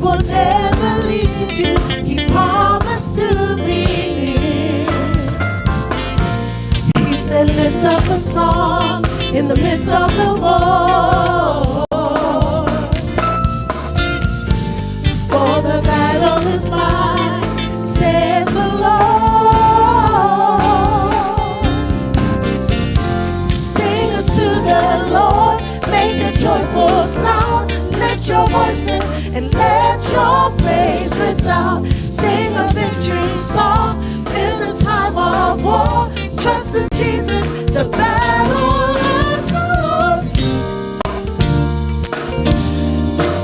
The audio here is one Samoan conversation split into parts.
will never leave you. He promised to be near. He said, "Lift up a song in the midst of the war. For the battle is mine, says the Lord." Sing unto the Lord, make a joyful sound. Lift your voices and let your praise resound. Sing a victory song in the time of war. Trust in Jesus, the battle is the Lord's.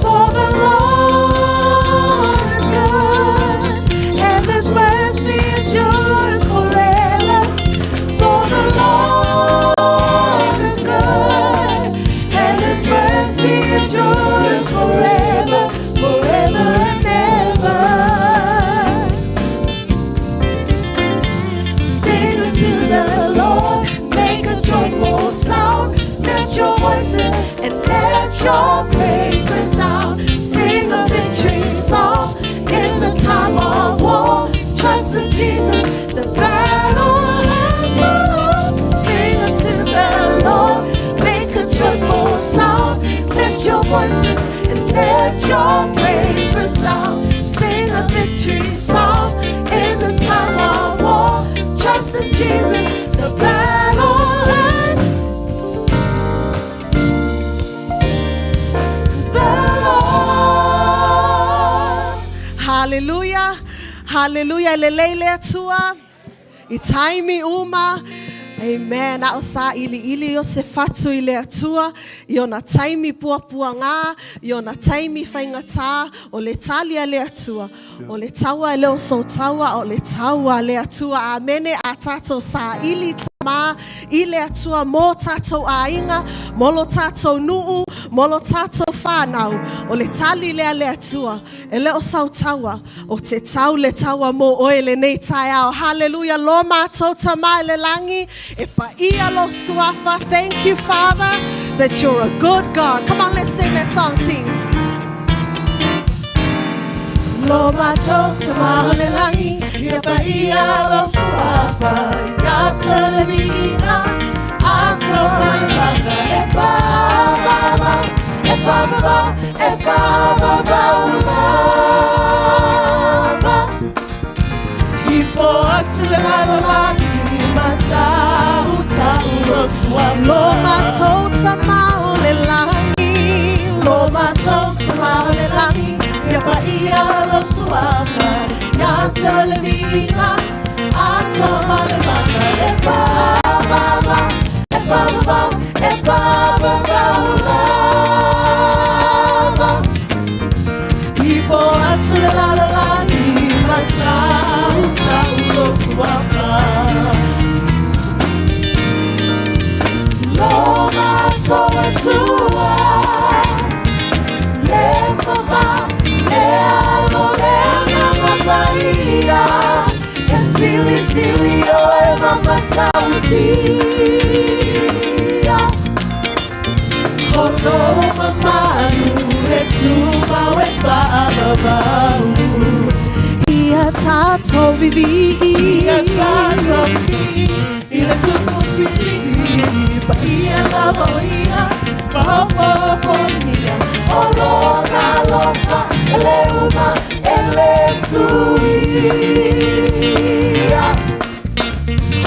For the Lord is good, and His mercy endures forever. For the Lord is good, and His mercy endures forever, forever and ever. Sing unto the Lord, make a joyful sound. Lift your voices and let your praise resound. Sing a victory song in the time of war. Trust in Jesus, the battle is the Lord's. Sing unto the Lord, make a joyful sound. Lift your voices and let your praise resound. Sing a victory song in the time of war. Trust in Jesus, the battle is the Lord. Hallelujah. Hallelujah. Le lei le Atua. I taimi uma. Amen. A o sa ili ili o se fatu i le Atua. I ona taimi pua ngā. I ona taimi whaingatā. O le tali a le Atua. O le taua e leo so taua. O le taua le Atua. Amene a tātou sa ili tamā. I le Atua mō tātou āinga. Molo tātou nuu. Molo tātou whānau. O le tali lea le Atua. E leo sau taua. O te tau le taua mō oe le nei tai ao. Hallelujah. Lo mātou tamai le langi. E pa ia lo suafa. Thank you, Father, that you're a good God. Come on, let's sing that song, team. Lo mātou tama o le langi, ia pa ia lo suafa, ia te le viinga, a tō male paka, e wha ba ba, e wha ba ba, e wha ba ba lava. I fo atu le lalo langi, matau tau lo suafa. Lo mātou tama o le langi. Lo mātou tama o le langi, ia pa ia lo suafa, ia te le viinga, a tō male paka, e wha ba ba, e wha ba ba, e wha ba ba lava. I fo atu le lalo langi, matau tau lo suafa. Lo mātou atua, le sopa, le alo, le ananga paia, e sili sili o e mamatautia. Hono mamalu e tūmau e whaamamau. Ia tātou vivi. Ia tātou i le tupu sisi, pa ia lava o ia, mahofofonia. O lona lofa, e le uma, e le suia.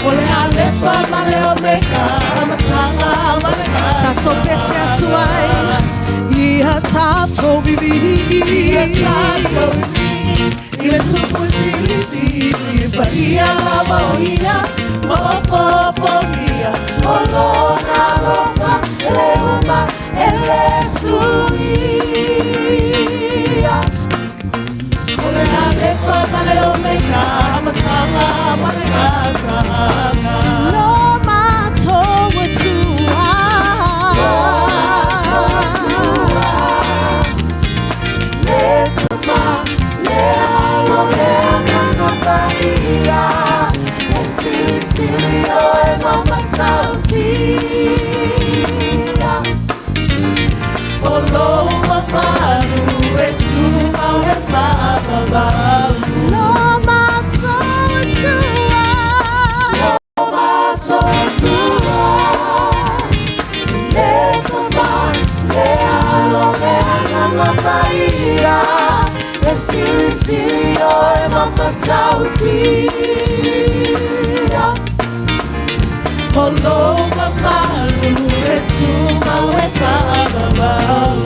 O le alefa ma le omega, amatanga ma le Tātou pese atu ai. Ia tātou vivi. Ia tātou i le tupu sisi, pa ia lava o ia, mahofofonia. O lona lofa, e le uma, e le suia. O le alefa ma le omega, amatanga ma le matanga. Lo mātou atua. Lo mātou atua. Le tama, le alo, le anganga paia, e sili sili o e mamatautia. O lo mamalu e tūmau e Tia O lou mamalu e tumau e faavavau.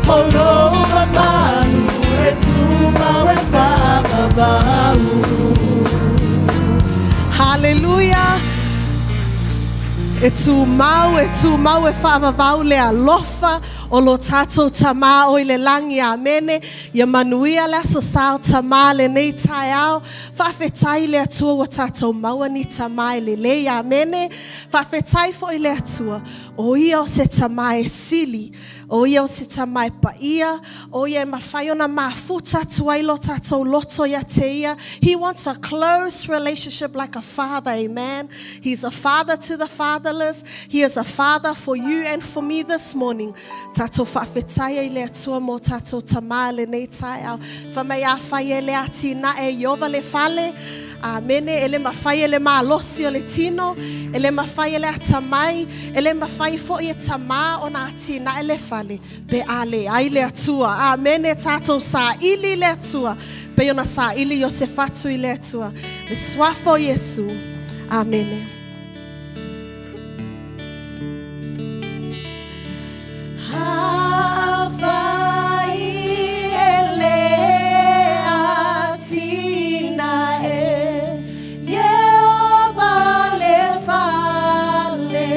O lou mamalu e tumau e faavavau. Hallelujah. E tumau, e tumau e faavavau le alofa o lo tātou Tamā o i le lagi. Amene. Ia manuia le Aso Sa o Tamā lenei taeao. Faafetai i le Atua ua tātou maua ni tamā e lelei. Amene. Faafetai foi i le Atua, o ia o se tamā e sili, o ia o se tamā e paia, o ia e mafai ona mafuta atu ai lo tātou loto ia te ia. He wants a close relationship like a father, amen. He's a father to the fatherless. He is a father for you and for me this morning. Tātou faafetai ai i le Atua mō tātou tamā lenei taeao. Fai mai afai e le atinae e Ieova le fale, Amene, e le mafai e le malosi o le tino, e le mafai e le atamai, e le mafai foi e tamā ona atinae le fale, pe a leai le Atua. Amene, tātou saili i le Atua, pei ona saili Iosefatu i le Atua. Le Suafa o Iesu. Amene. Afai e le atinae Ieova le fale,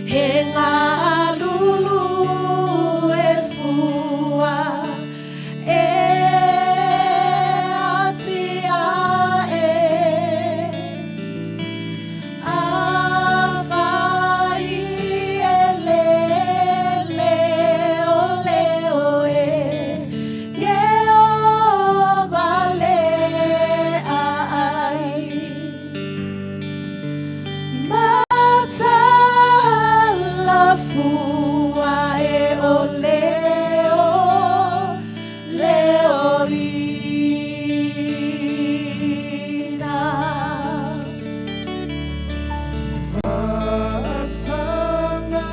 he ngalulu e fua e atiae. Afai e le leoleo e Ieova le aai. Matalafua e o leo leoina. Faasaga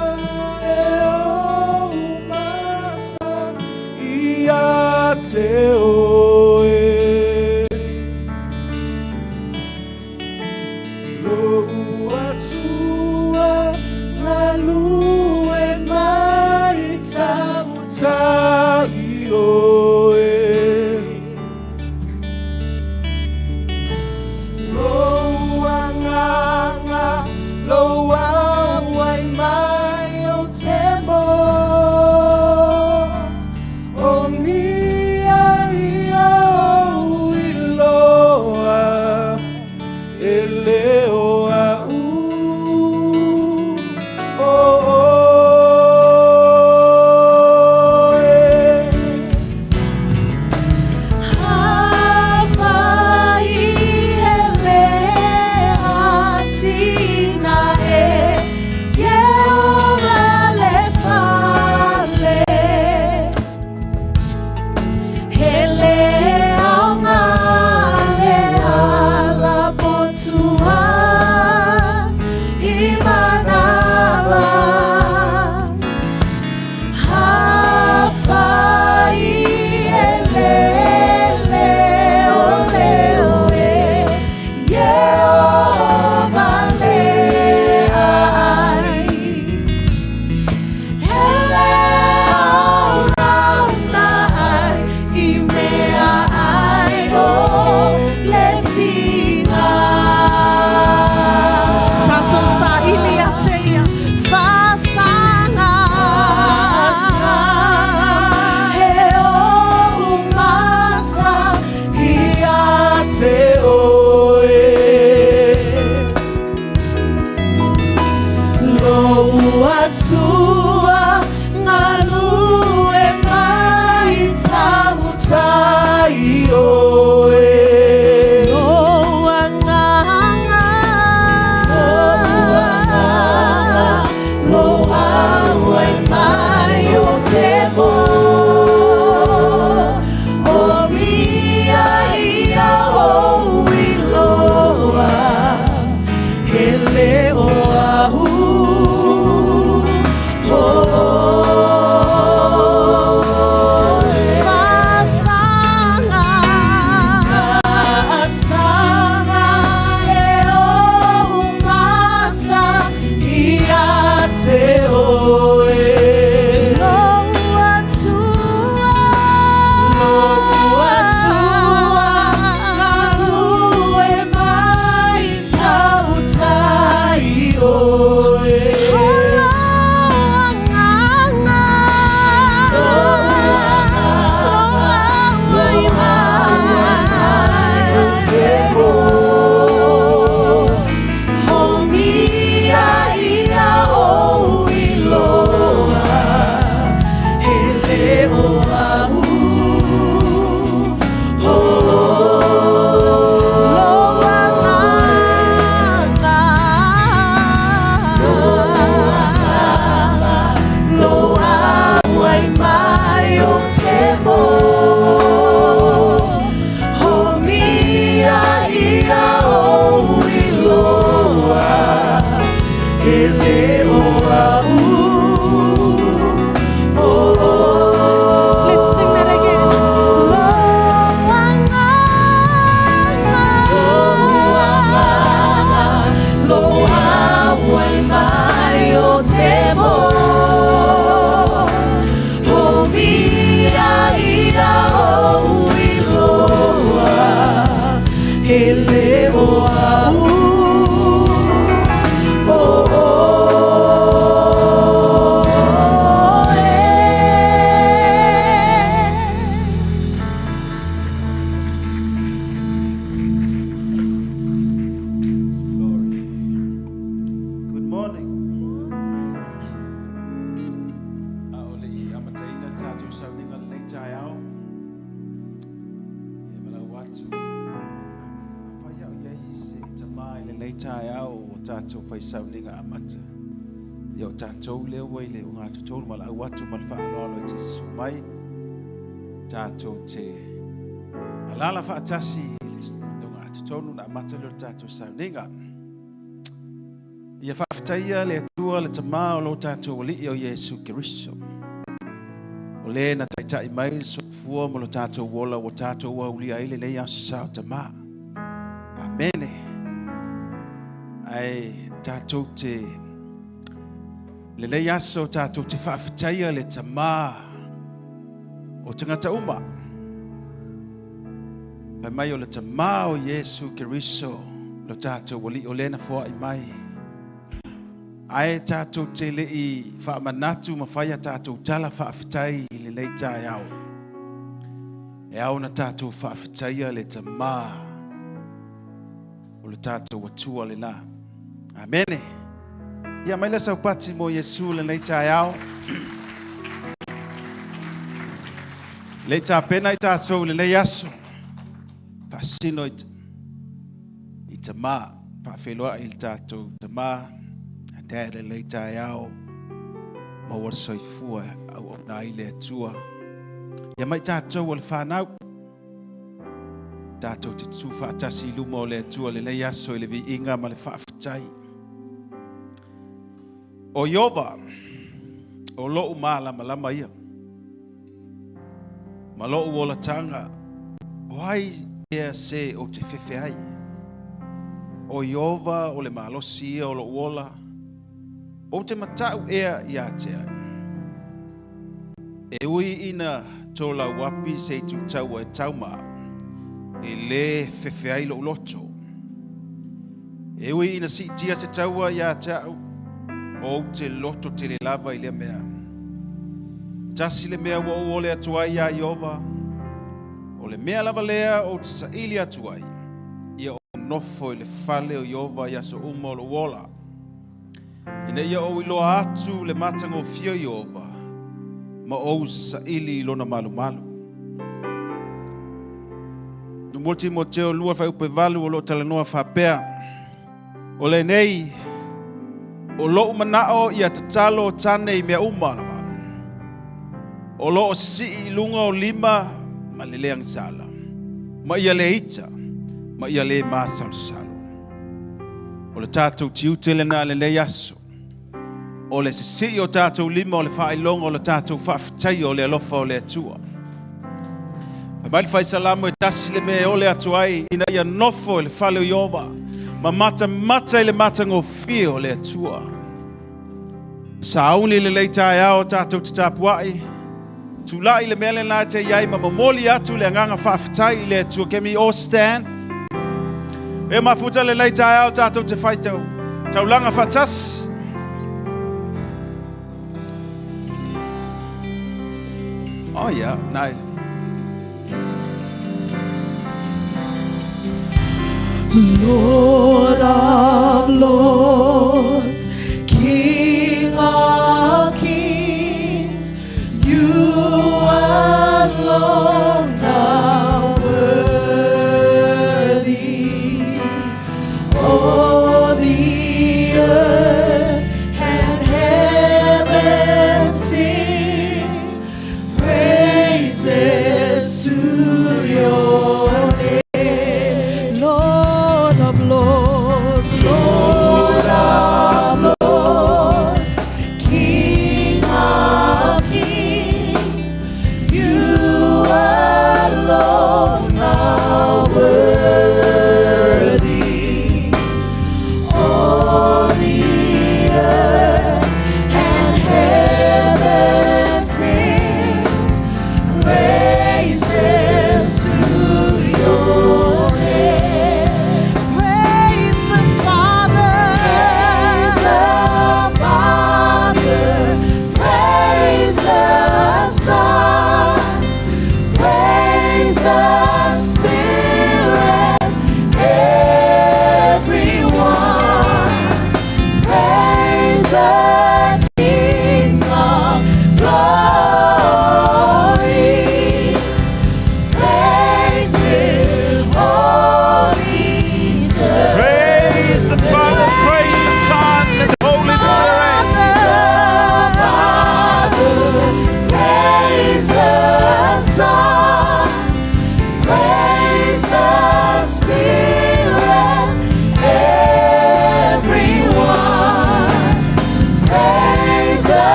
e ou masa ia te oe. Lou Atua galue mai tautai oe. Lou Agaga, lou auai mai ou te mo, o ni lenei taeao ua tatou fai sauniga amata. Ia o tatou lea ua i le ogatotonu valaau atu ma le faaaloalo e te susu mai tatou te alaala faatasi i le ogatotonu na amata lea o le tatou sauniga. Ia faafetaia le Atua le Tama o lo tatou Alii o Iesu Keriso, o le na taitai mai le soifua ma lo tatou ola ua tatou aulia ai lenei aso sa o Tama. Amene. Ae tatou te lenei aso tatou te faafetaia le Tama o tagata uma. Fai mai o le Tama o Iesu Keriso lo tatou Alii o lea na foai mai. Ae tatou te lei faamanatu ma fai a tatou tala faafetai i lenei taeao. E ao ona tatou faafetaia le Tama o le tatou Atua lena. Amene. Ia mai le saupati mo Iesu lenei taeao. Lei tapena i tatou i lenei aso. Faasino i Tama, faafeiloai i le tatou Tama, Dad lenei taeao. Maua le soifua auauna ai le Atua. Ia mai tatou o le fanau. Tatou te tutu faatasi i luma o le Atua lenei aso i le viiga ma le faafetai. O Ieova, o lou malamalama ia, ma lou olataga, o ai ea se ou te fefe ai? O Ieova o le malosi ia o lou ola, ou te matau ea ia te ai. E ui ina tolauapi se itu taua e tau ma au, e lē fefe ai lou loto. E ui ina siitia se taua ia te au, ou te loto tele lava i lea mea. Tasi le mea ua ou ole atu ai iā Ieova, o le mea lava lea ou te saili atu ai, ia ou nofo i le fale o Ieova i aso uma o lou ola. Ina ia ou iloa atu le matagofie o Ieova, ma ou saili i lona malumalu. Numua Timoteo 2 fuaiupu 8 o loo talanoa faapea, o lenei o lou manao ia tatalo tane i mea uma lava. O loo sisii i luga o lima ma le le agasala, ma ia le ita, ma ia le masalosalo. O le tatou tiute lena lenei aso. O le sisii o tatou lima o le faailoga o le tatou faafetaia o le alofa o le Atua. Fai mai le Faisalamo e tasi le mea e ole atu ai ina ia nofo i le fale o Ieova ma matamata i le matagofie o le Atua. Sauni lelei taeao tatou te tapuai. Tulai le mea lena e te i ai ma momoli atu le agaga faafetai i le Atua. Can we all stand? E mafuta lelei taeao tatou te fai taulaga faatasi. Oh yeah, nice. Lord of lords, King of kings, you alone are worthy. All the earth and heaven sing praises to your name. Lord of lords.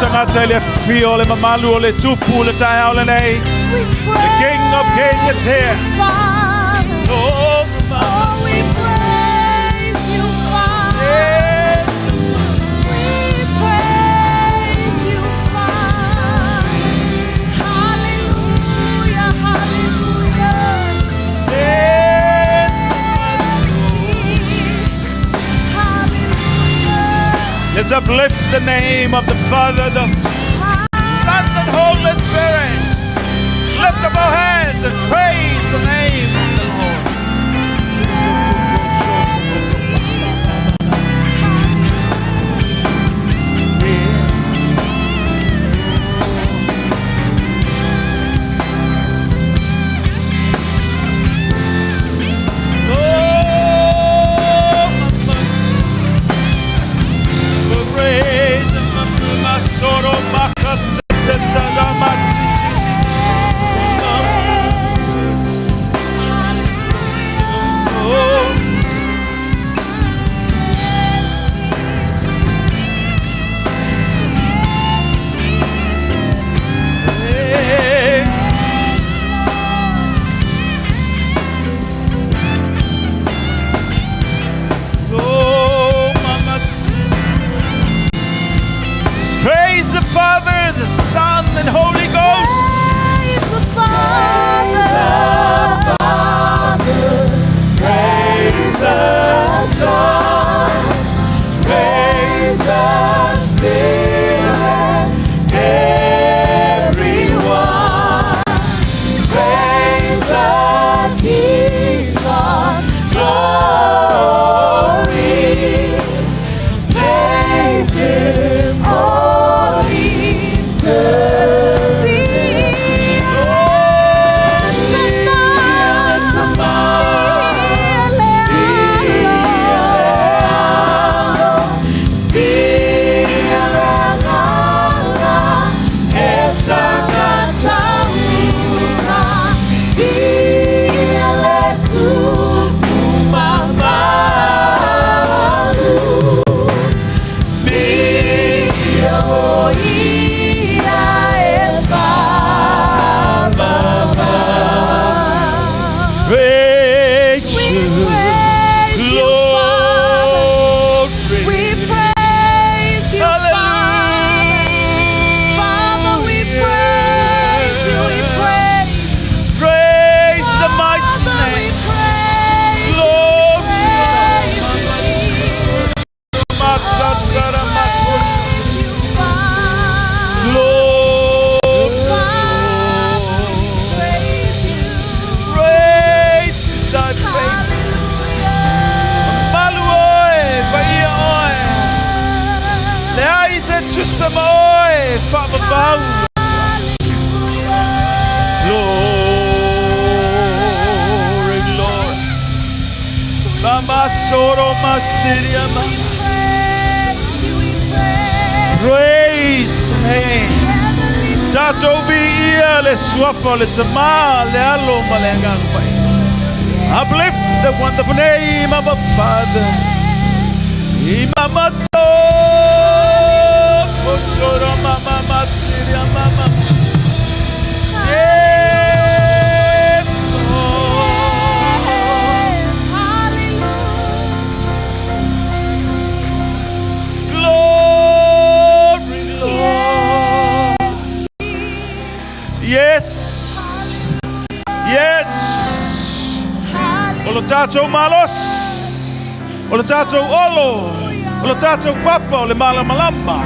tagata i le afio o le mamalu o le tupu le taeao lenei. We The King of Kings is praise here. you, Father. Oh, Oh, we praise you, Father. yeah. We praise you, Father. Hallelujah, hallelujah. Yeah. Yes, Jesus. Hallelujah. Let's uplift the name of the Father, the Son, and Holy Spirit. Lift up our hands and praise the name of the Lord. Yes, Jesus. Oh, mama. Praise mama, soro maka, se, se, la, ma, si, si, si. Oh. Hey. Oh, mama. Praise the Father, the Son, and Holy Ghost. Praise the Father. Praise the Son, praise the Spirit, everyone. Praise the King of glory. Praise Him all eternity. Praise We you, praise you, Father. Glory. We praise you, Father. Father, we praise you, we praise you. Praise the mighty Father, we name. praise you, Glory. praise you, Jesus. Praise you, Father. Glory. Father, we praise you. Praise is thy faithful. Hallelujah. Malu oe, paia oe. Le ai se tusa ma oe, whaapapau. Glory, glory. Mama soro masiria ma. We praise you, we praise Praise name. Heavenly Tatou vi ia le suafa o le Tamā le Alo ma le Agaga Paia. Uplift the wonderful name of our Father. I mama so soro mama masiria mama. Yes, Lord. Yes, hallelujah. Glory, Lord. Yes, Jesus. Yes. Yes. O lo tatou malosi. O lo tatou olo. O lo tatou papa o le malamalama.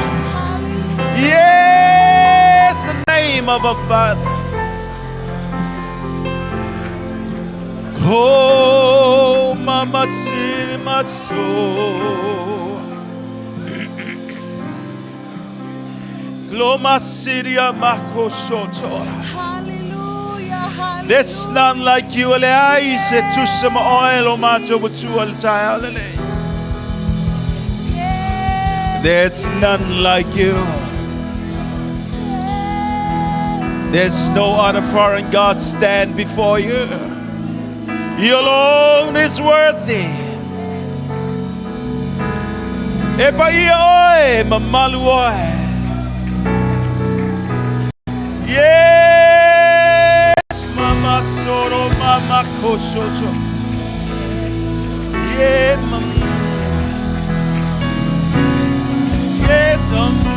Yes, the name of our Father. Oh, mama siri maso. Gloma siria mako sotoa. Hallelujah, hallelujah. There's none like you, ele ai se tusa ma oe lo mato watua le taeao lenei. Yes, There's none like you. There's no other foreign God stand before you. You alone is worthy. E paia oe, mamalu oe. Yes, mama soro mama koshocho. Yeah, mama. Yes, mama.